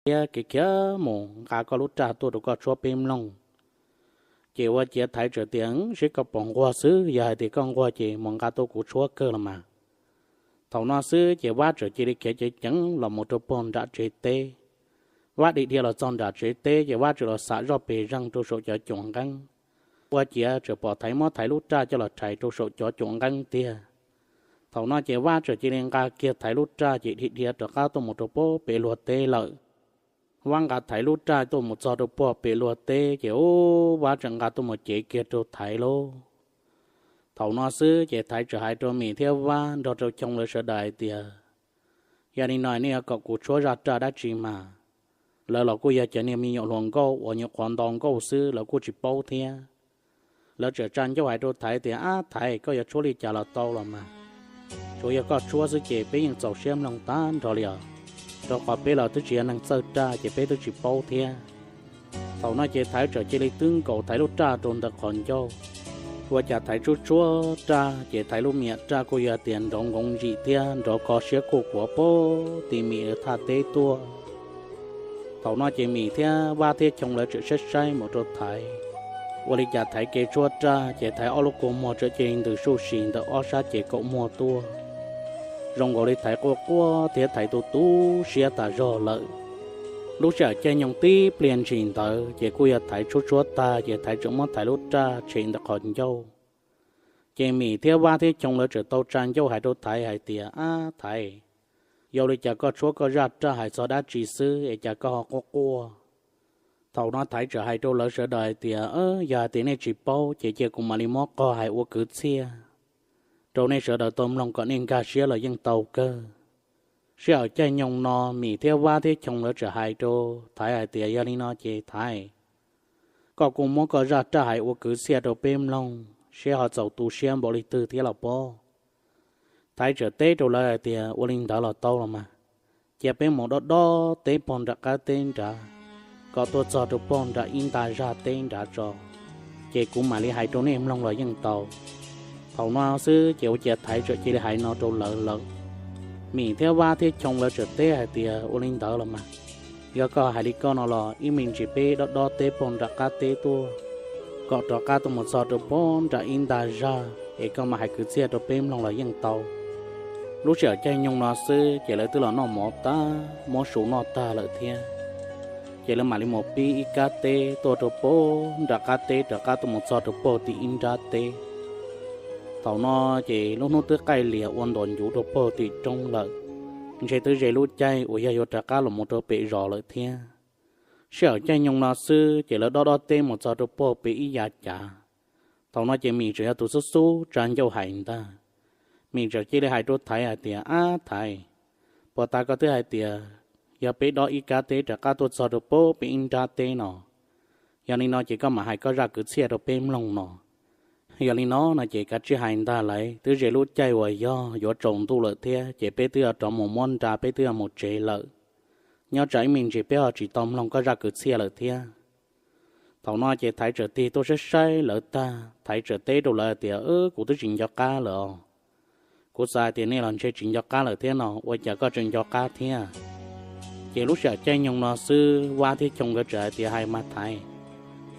thiab kev khiav mus nqa koj lub raj tuaj rau koj tshuab peb mloog. Ces ua ciav Thaiv txawm tias, Seb koj pom nquag xwb, yog hais tias koj nquag ces mus nqa tuaj kuv tshuab kawg los mas. Thaum no xwb ces Vab txawm cia li khiav ceev ceev los mus rau puag nram tsev teb. Vab dhia dhia los txog nram tsev teb ces Vab txawm los xam zoj pes zeeg rau saum cov cuam nqeeb. Ua ciav txawm pom Thaiv muab Thaiv lub raj coj los rhais rau saum cov cuam nqeeb tiag. Thaum no ces Vab txawm cia li nqa kiag Thaiv lub raj ces dhia dhia rov qab tuaj mus rau puag pem luag teb lawm. Vab nqa Thaiv lub raj tuaj mus txog rau puag pem luag teb ces ub, Vab txawm nqa tuaj mus cev kiag rau Thaiv lauj. Thaum no xwb ces Thaiv txawm hais rau Mim thiab Vab nrog rau Choo lawv sawv daws hais tias, Yog li no nej yuav kom kuv tshuab zaj raj dab tsi mas? Lawv los kuj yog cov niag me nyuam hluas nkauj uas nyuam qhuav nto nkauj xwb, lawv kuj tsis paub thiab. Lawv txawm tsa ncauj hais rau Thaiv tias, Ab Thaiv, koj yuav tshuab li cas los tau los mas. Tsuas yog koj tshuab xwb ces peb yeej txaus siab mloog tag nrho li os, rau qhov peb los twb tsis yog neeg txawj raj ces peb twb tsis paub thiab. Thaum no ces Thaiv txawm cia li twb nkaus Thaiv lub raj rau ntawm qhov ncauj. Ua cas Thaiv tshuab tshuab raj ces Thaiv lub me nyuam raj kuj yog tias nrov nkoov ntsim thiab nrov kho siab kuj kuav puag tim Mim lawv thaj teb tuaj. Thaum no ces Mim thiab Vab thiab Choo lawv txawm saib saib mus rau Thaiv, ua li cas Thaiv kev tshuab raj ces Thaiv ob lub kua muag txawm cia li ntws suj sis ntawm ob sab ces kaum muag tuaj. Zoo nkaus li Thaiv quaj quaj thiab Thaiv tu tu siab tas zog lawm. Lub sij hawm caij nyoog tib pliag ntshis ntawd ces kuj yog Thaiv tshuab tshuab tag ces Thaiv txawm muab Thaiv lub raj tshem ntawm qhov ncauj. Ces Mim thiab Vab thiab Choo lawv txawm tau tsa ncauj hais rau Thaiv hais tias, Ab Thaiv, yog li cas koj tshuab koj zaj raj hais txog dab tsi xwb es cas koj ho quaj quaj? Thaum no Thaiv txawm hais rau lawv sawv daws hais tias, Yog hais tias nej tsis paub ces cia kuv mam li muab qog hais ua kwv txhiaj rau nej sawv daws tau mloog kom nej nkag siab los yeej tau kawg. Sij hawm caij nyoog no Mim thiab Vab thiab Choo lawv txawm hais rau Thaiv hais tias, Yog li no ces Thaiv, koj kuj muab koj zaj raj hais ua kwv txhiaj rau peb mloog seb ho txaus tu siab npaum li twg thiab los pob? Thaiv txawm teb rau lawv hais tias, Ua li ntawd los tau los mas. Cia peb mus dob dob teb puag nram qab teb nrad, kom tuaj txog rau puag nram ib nta zaj teb nrad tso, ces kuv mam li hais rau nej mloog los yeej tau. Thaum no xwb ces ua ciav Thaiv txawm cia li hais no rau lawv lawm. Mim thiab Vab thiab Choo lawv txawm teb hais tias, Ua li ntawd los mas. Yog koj hais li koj no los ib me ntsis peb dob dob teb puag nram qab teb tuaj, kom rov qab tuaj mus txog rau puag nram ib nta zaj es koj mam hais kwv txhiaj rau peb mloog los yeej tau. Lub sij hawm caij nyoog no xwb ces lawv twb los noj mov tag, muab su noj tag lawm thiab. Ces lawv mam li mus pib ib kab teb tuaj rau puag nram qab teb rov qab tuaj mus txog rau puag tim ib nrab teb. Thaum no ces lub hnub twb qaij lias ua ntuas ncuv rau puag tim roob lawm, ntshe twb ze lub caij uas yog yuav rov qab los mus rau pem zos lawm thiab. Sij hawm caij nyoog no xwb ces lawv dob dob teb mus txog rau puag pem ib yav cav. Thaum no ces Mim tseem yog tus xub xub tsa ncauj hais ntag. Mim tseem cia li hais rau Thaiv hais tias, Ab Thaiv, puag ta koj twb hais tias yog peb dob ib kab teb rov qab tuaj txog rau puag pem ib nrab teb no, yog li no ces koj mam hais koj zaj kwv txhiaj rau peb mloog no. Yog li no no ces kav tsij hais ntag lauj, twb ze lub caij uas yog yuav tsaus ntuj lawm thiab ces peb twb yuav rov mus muab nra, peb twb yuav mus tsev lawm. Nyob tsam ib me ntsis peb ho tsis tau mloog koj zaj kwv txhiaj lawm thiab. Thaum no ces Thaiv txawm tig tuaj saib saib lawv tag, Thaiv txawm teb rau lawv tias, Kuv twb tsis nco qab lawm os. Kuv xav hais tias nej los ntshe tsis nco qab lawm thiab no, ua cas koj tseem nco qab thiab? Ces lub sij hawm caij nyoog no xwb Vab thiab Choo nkawd txawm hais tias, Hais mas Thaiv.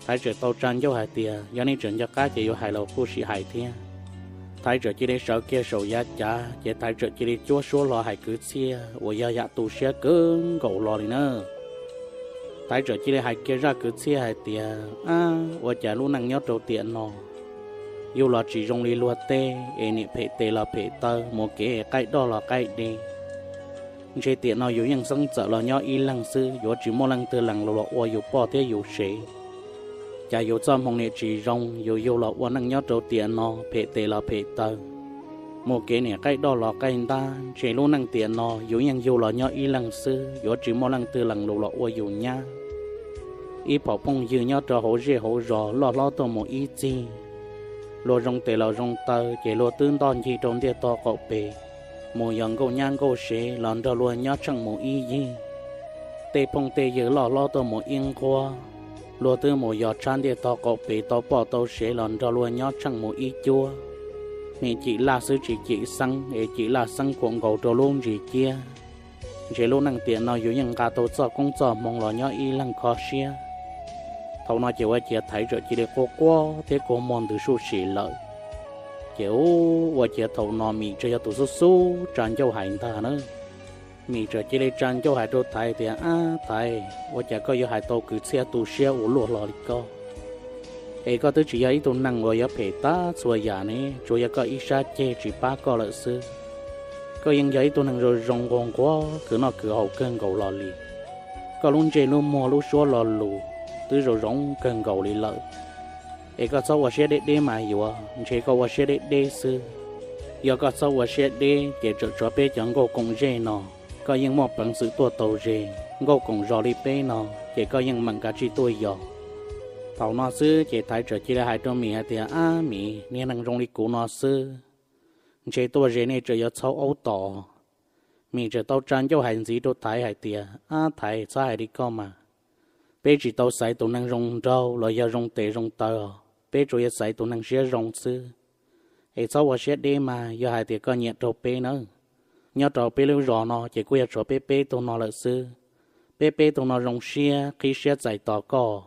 Thaiv txawm tau tsa ncauj hais tias, Yog nej tseem nco qab ces yuav hais los kuj sim hais thiab. Thaiv txawm cia li sawv kiag saum yav cav ces Thaiv txawm cia li cuab suab hlo hais kwv txhiaj uas yog yam tu siab kawg nkaus hlo li na. Thaiv txawm cia li hais kiag zaj kwv txhiaj hais tias, Ab, ua cas lub neej nyob rau tiam no yug los tsis zoo li luag tej, es niam phem tes los phem taw, mus kev es qaij doj los qaij de. Ntshe tiam no yus yeej xeeb txawm los nyob ib leeg xwb, yuav tsis muaj leej twg lees lus los ua yus poj thiab yus sev. Cas yus txoj hmoo niam tsis zoo, yus yug los ua neej nyob rau tiam no phem tes los phem taw, mus kev niam qaij doj los qaij ntab. Ntshe lub neej tiam no yus yeej yug los nyob ib leeg xwb, yuav tsis muaj leej twg lees lus los ua yus nyab. Ib phaum phooj ywg nyob rau hauv zej hauv zos loj hlob tuaj mus ib txhij, luag zoo tes los zoo taw ces luag twb ntoj ncig rau ntiaj tog qaum pes, mus yos nkauj nyab nkauj sev los nrog luag nyob tsheej mus ib yig. Tej phooj tej ywg loj hlob tuaj mus ib nquab, luag twb mus yos tshab ntiaj tog qaum pes tau poj tau sev los nrog luag nyob tsheej mus ib cuab. Nim cim laj xwb tsis cim xeeb, es cim laj xeeb khuam nkaus rau lub ntsis ciab. ntshe lub neej tiam no yus yeej nqa tau txoj koob txoj hmoo los nyob ib leeg kho siab. Thaum no ces ua ciav Thaiv txawm cia li quaj quaj thiab kua muag ntws suj sim lawm. Ces ua ciav thaum no Mim tsuas yog tus xub xub tsa ncauj hais ntag na. Mim txawm cia li tsa ncauj hais rau Thaiv tias, Ab Thaiv, ua cas koj yuav hais tau kwv txhiaj tu siab ua luaj hlo li koj? Es koj twb tsis yog ib tug neeg uas yuav phem tag txhua yam ne, tsuas yog koj ib sab ceg tsis pab koj lawm xwb. Koj yeej yog ib tug neeg zoo zoo nquag nquag, khwv noj khwv haus kawg nkaus los li. Koj lub ntsej lub muag lub suab lo lus twb zoo zoo kawg nkaus li lawm. Es koj txhob ua siab deb deb mas yuav, ntshe koj ua siab deb deb xwb. Yog koj txhob ua siab deb ces txawm tshuav peb cov nkauj koom zej no, koj yeej muaj peev xwm tuaj tau ze. Nkauj koom zos li peb no ces koj yeej meem kav tsij tuaj yos. Thaum no xwb ces Thaiv txawm cia li hais rau Mim hais tias, Ab Mim, niag neeg zoo li kuv no xwb, ntshe tuaj ze nej txawm yuav txhaub aub tom. Mim txawm tau tsa ncauj hais ntxiv rau Thaiv hais tias, Ab Thaiv, txhob hais li koj mas. Peb tsis tau xaiv tus neeg zoo nraug los yog zoo tes zoo taw os, peb tsuas yog xaiv tus neeg siab zoo xwb. Es txhob ua siab deb mas, yog hais tias koj nyiam raug peb nawb. Nyob rau peb lub zos no ces kuj yog tshuav peb peb tug no lawm xwb. Peb peb tug no zoo siab qhib siab txais tos koj.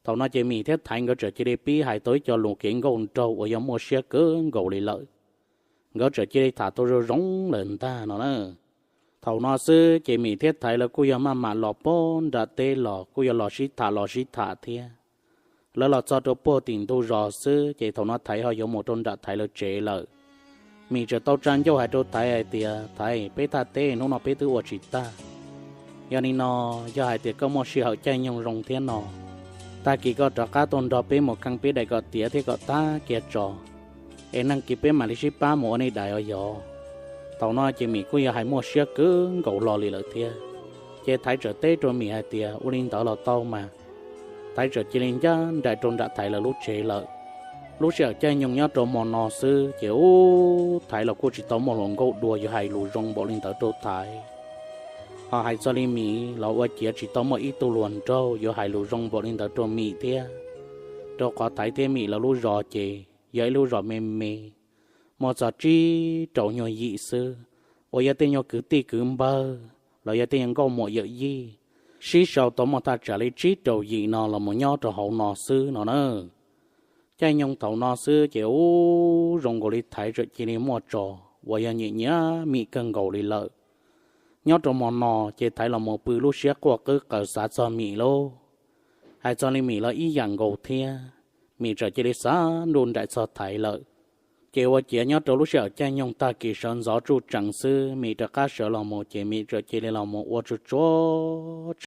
Thaum no ces Mim thiab Thaiv nkawd txawm cia li pib hais tau ib co lus kev nkauj nraug uas yog muaj siab kawg nkaus li lawm. Nkawd txawm cia li tham tau zoo zoo lawm ntag no na. Thaum no xwb ces Mim thiab Thaiv lawv kuj yog maj mam los puag nram teb los kuj yog los sib tham los sib tham thiab. Lawv los txog rau puag tim ntug zos xwb ces thaum no Thaiv ho yuav mus rau nram Thaiv lawv tsev lawm. Mim txawm tau tsa ncauj hais rau Thaiv hais tias, Thaiv, peb thaj teb hnub no peb twb ua tsis tag. Yog li no, yog hais tias koj muaj sij hawm caij nyoog zoo thiab no, tag kis koj rov qab tuaj nrog peb mus kheej peb daim kom tiav thiab kom tag kiag tso, es nag kis peb mam li sib pab mus ua nej daim os yog. Thaum no ces Mim kuj yog hais muaj siab kawg nkaus hlo li lawm thiab. Ces Thaiv txawm teb rau Mim hais tias, Ua li ntawd los tau mas. Thaiv txawm cia li ncaj nraim rau nram Thaiv lawv lub tsev lawm. Lub sij hawm caij nyoog nyob rau hmo no xwb ces ub, Thaiv los kuj tsis tau muaj hluas nkauj dua yuav hais lus zoo npaum li ntawd rau Thaiv. Ho hais txog li Mim los ua ciav tsis tau muaj ib tug hluas nraug yuav hais lus zoo npaum li ntawd rau Mim thiab. Rau qhov Thaiv thiab Mim lawv lub zos ces yog ib lub zos me me, muaj txog tsib rau nyuag yim xwb, uas yog tej nyuag kwv tij kwv npawg los yog tej nyuag nkauj muam yawm yij, sib sau tau muaj thaj tsam li tsib rau yim no los mus nyob rau hauv no xwb no na. Caij nyoog thaum no xwb ces ub, zoo nkaus li Thaiv txawm cia li muaj tso uas yog nyiam nyiam Mim kawg nkaus li lawm. Nyob rau hmo no ces Thaiv los mus pw lub siab quaj qwb qaws xav txog Mim lauj. Hais txog li Mim los ib yam nkaus thiab, Mim txawm cia li xav nruj nraim txog Thaiv lawm. Ces ua ciav nyob rau lub sij hawm caij nyoog tag kis sawv ntxov tsuj tsees xwb Mim rov qab sawv los mus ces Mim txawm cia li los mus ua tsuag tsuag